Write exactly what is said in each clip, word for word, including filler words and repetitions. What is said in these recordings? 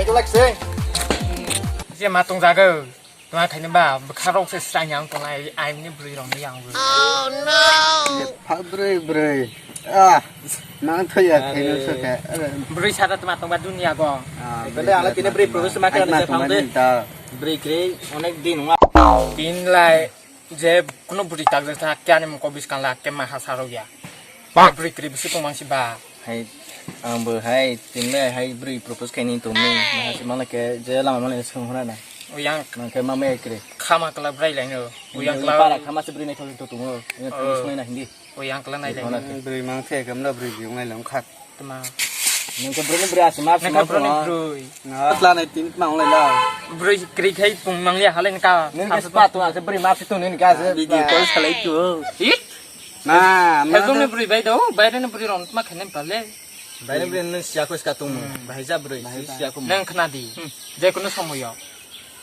Eko lak se. Je ma tong jago. Tuma khaini ba bwkha rok se srang yang tongnai, ai mini bwrwi rok ni yang bwrwi. Pha bwrwi bwrwi. Ah, nang thoya khaini se khe. Bwrwi sada tuma tong ba dunia go. Ah, bele ala tini bwrwi propose ma khe se phang de. Bwrwi kre onek din wa. Tin lai. Je kuno bwrwi tak jak ta kya ni moko biskang la kema ha sarok ya. Pak bwrwi kwrwi bwswk tong mang si ba. Hai, ang bo hai, tin le hai bwrwi propose khaini tong ni, ma ha si mangla ke je lama mangla swng hora na. O yang mang ke mama ekre. Khama kala brai lai no. O yang kala para khama se bwrwi nai thok to tong o. Yang propose nai na hindi. O yang kala nai lai. Bwrwi mang the kam la bwrwi bi ngai lang khat. Tma. Nang ke bwrwi bwrwi asma asma. Nang ke bwrwi bwrwi. Na tla nai tin tma ngai la. Bwrwi kri khai pung mang ya halai ka. Nang ke spa to ase bwrwi ma se to ni ka se. Video call salai tu. It? Na, na. Hello ni bwrwi bai do, bai ni bwrwi ron tma khanem pale. Bai ni bwrwi nang siya ko ska tung. Bai ja bwrwi siya ko. Nang khna di. Je kuno somoyo.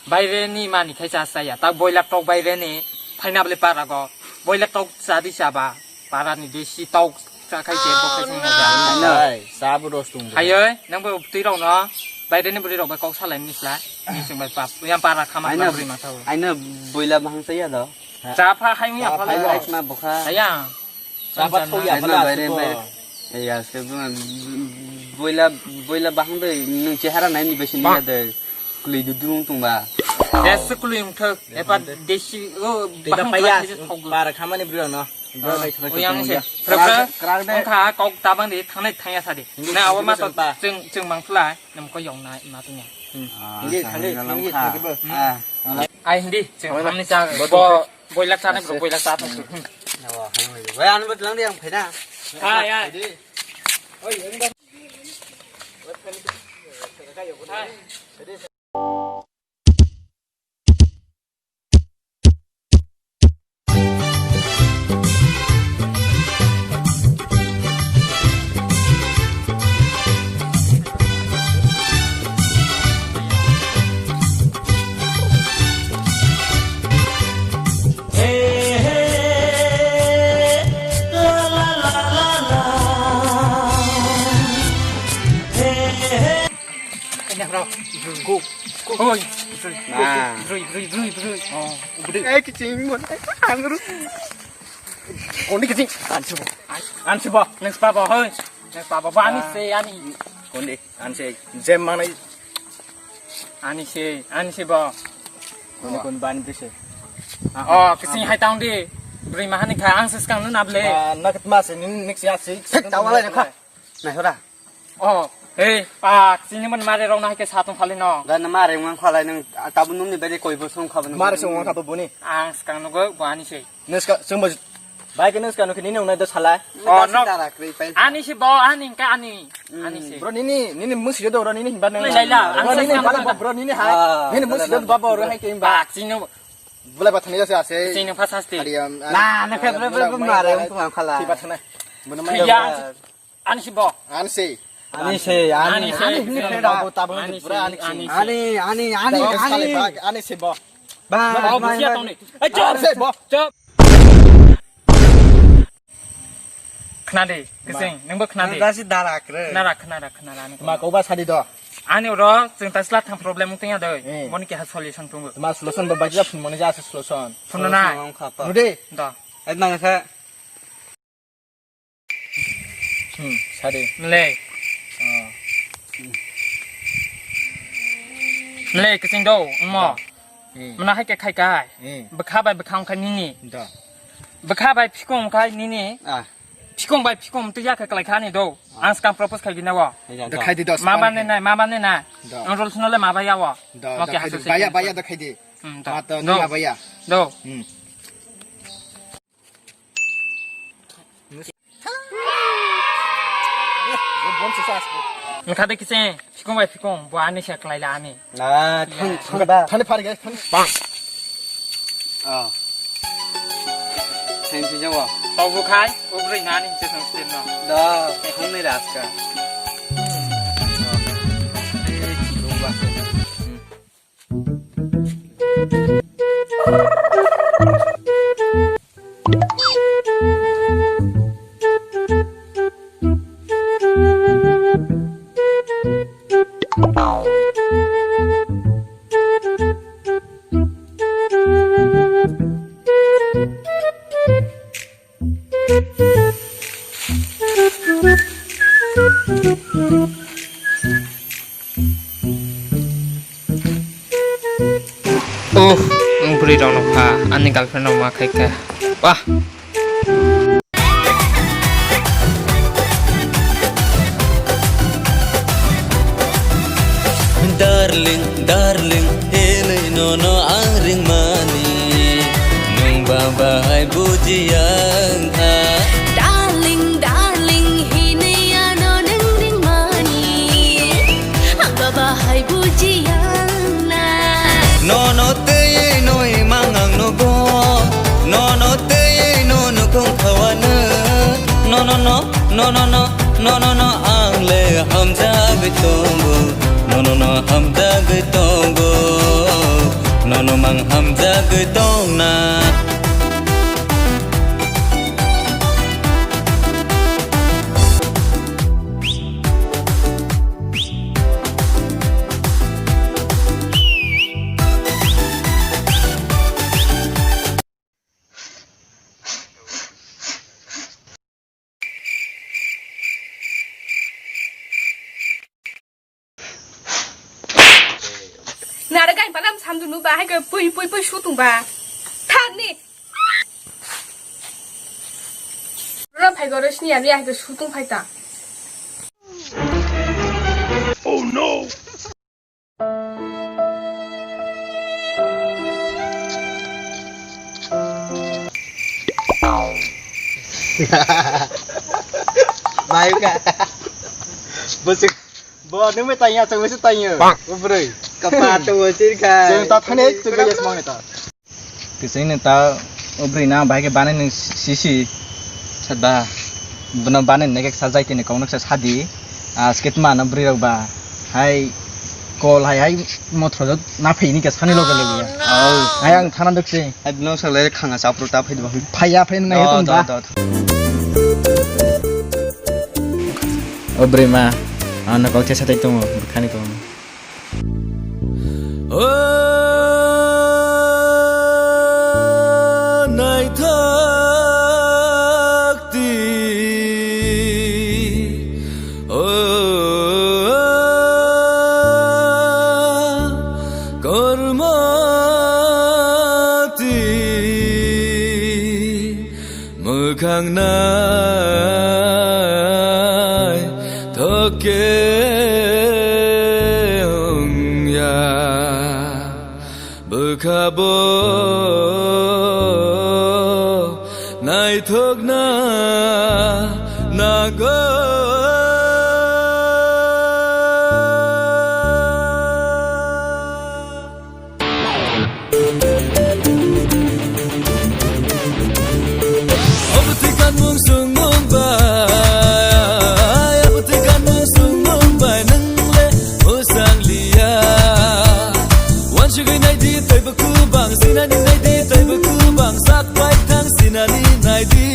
Baire ni mani khai cha saya. Ta boila tok baire ni phaina bole para go. Boila tok cha di cha ba. Para ni desi tok cha khai che bo khai song ja. Nai, sa bo dos tung. Hayo, nang bo twi rok no. Baire ni bwrwi rok bai kok salai ni sla. Ni sing bai pap. Yang para khama bwrwi ma thau. Aina boila bahang saya do. Cha pha hai ya pha. Hai ma bokha. Saya. Sabat kau ya, pada baire, baire. Ya, se boila, boila bahang doi, nung chehara nai ni besi ni ya doi. Kuli dudung tung ba. Ya, se kuli ung thak, epa desi, o, bahang paya, para khamani bro no. Bro, bai thak yang se. Krak, krak de. Ung kha, kok tabang de, thangnai thangya sa de. Na, awa ma to, cheng, cheng mang phlai, nam ko yong na, ma to nya. Hindi, hindi, hindi, hindi. Ai hindi, cheng khamni cha, bo. Boilak chana bro, boilak chana bro. Bai, ano bot lang di ang phaina. Hai, hai. Oi. Broi, broi, broi, broi. Oh, broi. Eh, kicing mon. Angru. Kondi kicing. Ansi bo. Ansi bo. Next papa hoi. Next papa ba ani se ani. Kondi ansi. Jem manai. Ani se, ani se bo. Kondi kon ban bise. Oh, kicing hai taung di. Broi mahani kha ang se skang nu nable. Nak ma se nin next ya se. Sek tawala ne kha. Nai hora. Oh, hey, pak, sini man mare rong na ke satung khali no. Ga na mare wng khalai nang, tabu nung ni bade koi bo song khabu nung. Mare song khabu buni. Ang skang nugo bo ani se. Neska song bo. Bai ke neska no ke nini unai do sala. Oh, no. Ani se bo, ani ka ani. Ani se. Bro nini, nini musi do bro nini himba nang. Lai la, bro nini himba bro nini hai. Nini musi do ba bro hai ke himba. Pak sini. Bulai ba thani jase ase. Sini phas ase. Na, na ke bro bro mare wng khalai. Tiba thana. Bono mai. Ani si bo. Ani si. Ani si, ani, ani si, ani si, ani, tabu, tabu, ani si, pura ani si. Ani, ani, ani, tabu ani. Ani si bo. Ba, ba, ba, ba. Eh, chop. Ani si bo. Chop. Khna de, kising, nang bo khna de. Nang dasi darak re. Khna ra, khna ra, khna ra, ani. Ma ko ba sadi do. Ani oro, chwng ta sla thang problem wng tong ya doi. Eh. Boni keha solution tongo. Ma solution ba baji phun mani ja solution. Phun na. Solution wng kha pa. Nude. Do. Eh, nang kha. Hmm, sadi. Mle. Ah. Mle, kising do, mo. Hmm. Mona hai ke khai kai. Hmm. Bwkha bai bwkha wng khai nini. Do. Bwkha bai phikong wng khai nini. Ah. Phikong bai phikong tu ya ke klai khani do. Ah. Ang skang propose khai gina wo. Do khai di dos. Ma ban ne nai, ma ban ne nai. Do. Ang rules no le ma ba ya wo. Do, mo do ke khai di. Hasu se. Baya, baya do khai di. Hmm, do. Ma to do. Ni ma baya. Do. Hmm. Wngkha de kise, phikong bai phikong, bo ani se klai la ani. Ah, thang, thang da. Thani phari guys, thani. Bang. Ah. Thang tu jawa. Tau bu khai, ubrui nani se thang stil no. Da, thang ni ras ka. Ah. Eh, chibuk ba. Hmm. Uff, wng bwrwi rok no pha, ani girlfriend rok ma khai kha. Wah. Darling, darling, hinwi nono ang ringmani, nwng ba bahai bujiya wngkha. Darling, darling, hinwi ano nwng ringmani, ang ba bahai bujiya wngna. Nono twiwi nwi mang ang nugo, nono twiwi no nukhung khawano, nono no. No, no, no, no, no, no, ang le hamjagwi tongo. No, no, no, hamjagwi tongo. No, no, mang hamjagwi tongna. Nara gai palam samdu nu ba hai ko pui pui pui shutung ba. Thani. Ro phai goro sini ya, ya hai ko shutung phai ta. Oh no. Bayu ka. Bosik. Bo nung me tanya, chang me se tanya. Ubroi. Kapa tu bosik ka. Chang ta thane, chang me yes mang ta. Kisini ta ubri na bahai ke bani nung sisi sadba. Buna bani nung sajai tini kong nung sa sadi. Ah, skit ma na bri rok ba. Hai kol hai hai motro jok na phai ni ke sani loge loge. Oh. Hai ang thana dok se. Hai bino sa le khanga sapro ta phai ba. Phai ya phai nung na hetung ba. Ubri ma. Ano kok che satai tongo, bukhani kong. O naithok di, o kormo di. Mwkhang naithok khe wngya, bwkha bo naithokna nango. Obo twi kanmung swngmung bai, obo twi kanmung swngmung bai, nwng le mwsang liya. Uansugwi nai di, teibo kubang sinani nai di, teibo kubang sak bai thang sinani nai di.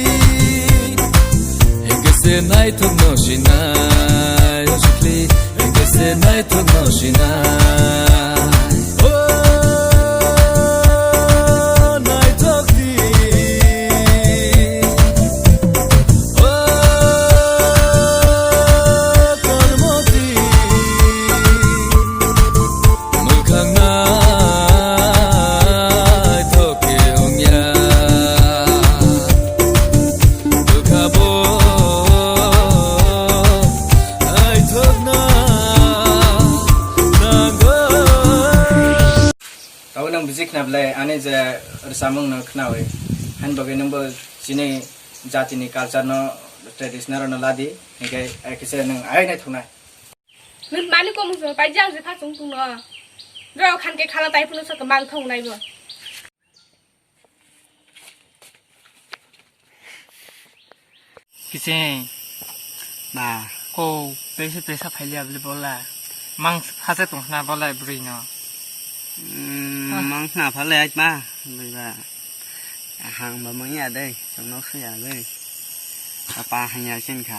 Hingke se naithok no sinai, o sikli. Hingke se naithok no sinai. O naithok di. O kormo di. Mwkhang naithok khe wngya. Bwkha bo naithokna nango. Abo nang buji khna belai, ani je rwchapmung no khnawi. Hani bagwi nwngbo chini jatini culture no, traditional rok no ladi, hinkhe, eh, kisa nwng ai naithoknai. Nwng mani komung song pai jang je phasung tungno. Rok khan ke khala tai phunu sa kwmang thong nai bo. Kising. Ma. Ko pesa pesa phaili abli bola. Mang phase tong khna bola bwrwi no. Mm, ah. Mang khna phale ai ma. Bwrwi ba. Hang ba manya dei, tongno suya dei. Apa hanya sin kha.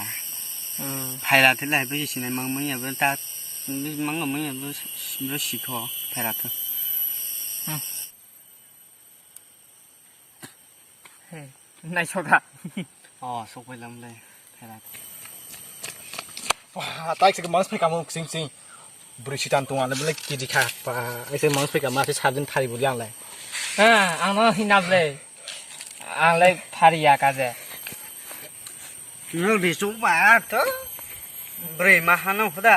Hmm. Phaila thila hai bisi sinai mang manya bo ta, mang manya bo, bo sikho phaila thu. Hmm. Hey, naisoka. Oh, sokpailam le. Thairat. Wah, tai se mangs phai kamu sing sing. Bri sitan tung ale bele kiji kha. Pa, ai se mangs phai kamu se sabjin thari buli ang le. Ha, ang no hinab le. Ang le phari ya ka je. Nol di sokpa to. Bri ma hano huda.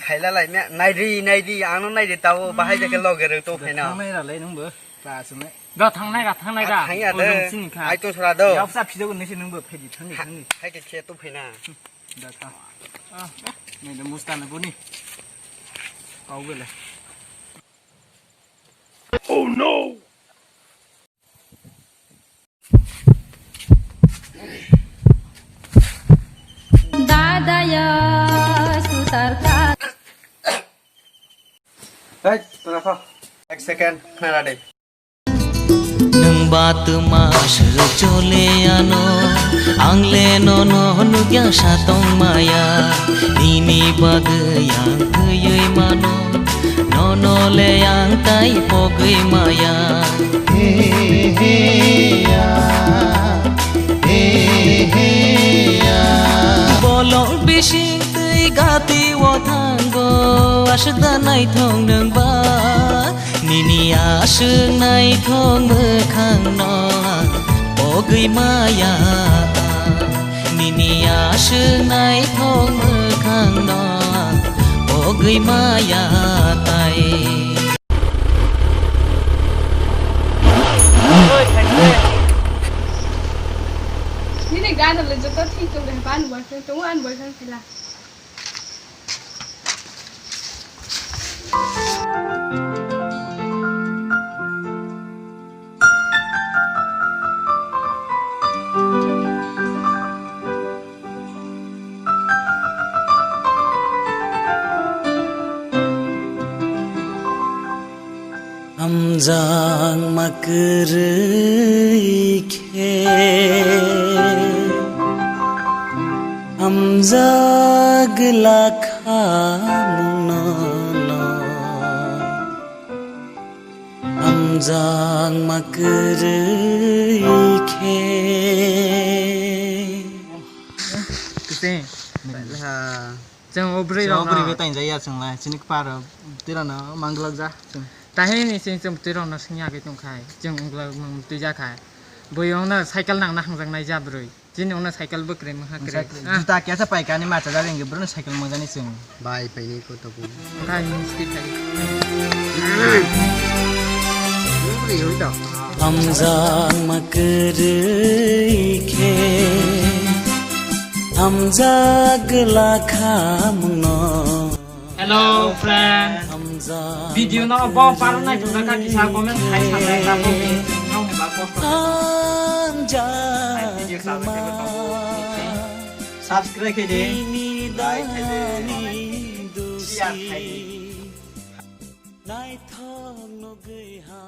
Khaila lai me. Naidi, naidi, ang no naidi tao bahai jake loge rw to phaina. Nai ra le nung bo. Ba sung le. Da thangnai da, thangnai da. Thangya de. Ujung sini kha. Ai to sara do. Yap sa phidok nisi nungbo phedi thangni thangni. Hai ke khe to phina. Da tha. Ah, ni da musta na boni. Kau bele. Oh no. Dada ya sutar ka. Hey, tara kha. Ek second, khna de. Nwng ba twma swrwk chole ano, ang le nono nukya sa tong maya. Nini bagwi ang thwiwi mano, nono le ang tai pogwi maya. He he ya, he he ya. Bolong bising twi gati o thango, aswk da naithok nwng ba. Nini aswk naithok mwkhangno pogwi maya, nini aswk naithok mwkhangno pogwi maya tai. Nini gana le joto thik tong de, ban boyfriend tongo, an boyfriend phela. Hamjakma kwrwi khe hamjak lakha mungno, hamjakma kwrwi khe. Kwchwng. Chwng o bwrwi rok no. Chwng o bwrwi bai tang jaya chwng lai. Chini kpar rok twi rok no manglak ja chwng. Tahini chwng chwng twi rok no swngya khe tong khai. Chwng ungla mung twi ja khai. Bui ong no cycle nang na hangjak nai ja bwrwi. Chini ong no cycle bwkrwi mangha kwrwi. Cycle, ah. Juta kya sa pai kani ma cha jari ngi bwrwi no cycle mang jani chwng. Bai pai ni ko to bu. Khai ni sti khai. Bwrwi oi to. Hamjakma kwrwi khe hamjak lakha mungno. Hello friend. Hamjak video no bo paro nai thung kha kisa comment khai sa nai ta bo ni nong ni ba post ko. Hamjak video sa nai ke ko. Subscribe khe de. Like khe de. Share khe de. Naithok nugwi ha.